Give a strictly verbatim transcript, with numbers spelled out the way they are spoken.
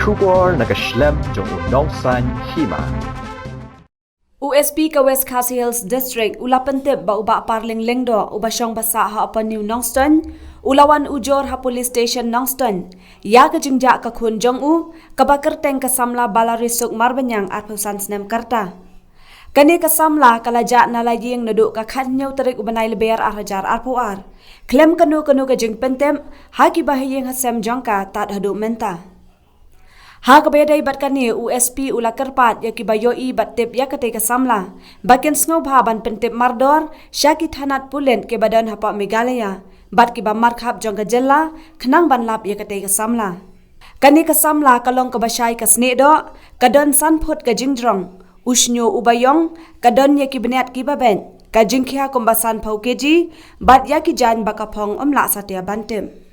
Khubor na ka shlem jong u Nongsaiñ Hima. U S P ka West Khasi Hills District u la pyntip ba u Bah Parling Lyngdoh, uba shong ba sah ha Upper New Nongstoiñ, u la wan ujor ha Police Station Nongstoiñ ïa ka jingjah ka khun jong u, kaba kyrteng ka samla Balarisuk Marbaniang, arphew san snem ka rta. Kane ka samla ka la jah na la ïing naduh ka khathynñiew tarik u bnai Lber ar hajar arphew ar. Khlem kano kano ka jingpyntip ha kiba ha ïing ha sem jong ka tad haduh mynta. Ha kaba ïadei bad kane, u S P u la kyrpad ïa kiba ïohi bad tip ïa katei ka samla ba kin sngewbha ban pyntip mardor sha ki thanat pulit kiba don hapoh Meghalaya bad kiba markhap jong ka jylla khnang ban lap ïa katei ka samla. Kane ka samla ka long kaba shai ka snieh doh, ka don san phut ka jingjrong, u shñiuh uba ïong, ka don ïa ki bniat kiba beit, ka jingkhia kumba sanphew kg, bad ïa ki jaiñ ba ka phong ym lah satia ban tip.